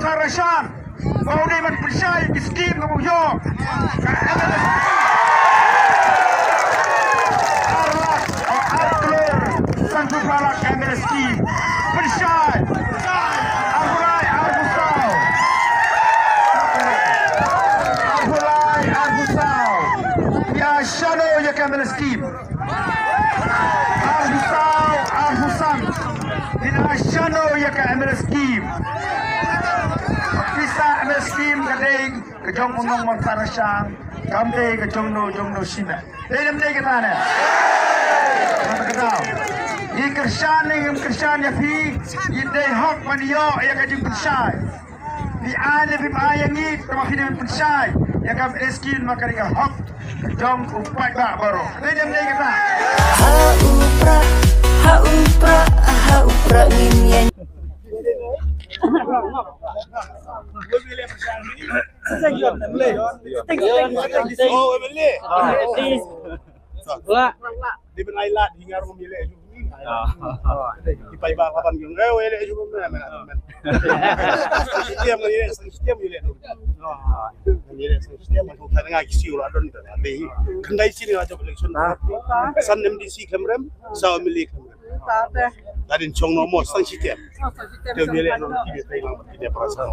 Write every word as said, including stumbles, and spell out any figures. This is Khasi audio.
Tara Shan ba u dei ban pynshai ki skim kaba u ïoh. Ka M L A skim. Ar lak, ar klur sanphew phra lak ka M L A skim. Pynshai. Arphew lai, arphew saw. Arphew lai, arphew saw. Ïa shano ïa ka M L A skim. Arphew saw, arphew san. Phin ïa shano ïa ka M L A skim. Pisa M L A skim ka dei ka jong u nongmynta rashan. Kam dei ka jong no jong no shisha. Dei ne em dei kata ne? Kata kata. Ngi kyrshan ne ngim kyrshan ïa phi. Ngi dei hok ban ïoh ïa ka jingpynshai. Phi ai ne phim ai ïa ngi, tangba phi dei ban pynshai ïa ka M L A skim, namar ka dei ka hok ka jong u paidbah baroh. Dei ne em dei kata? Ha u prah, ha u prah, ha u prah ngin ïa. Oh, M L A. Dei ban ai lad hi nga ruh ym ïaleh. Ki paidbah ka ban ki ong, eh, ïaleh shuh, men, men, men. Shisha, ïaleh, shisha, ïaleh. Ïaleh shisha, man, ko ka nga ki siew la don da. Dei khyndai sien nga jop election. San M D C khlem rem, saw M L A khlem rem. Hadien shong no mo, shisha. Te ïaleh no ki dei lang ki dei para sa.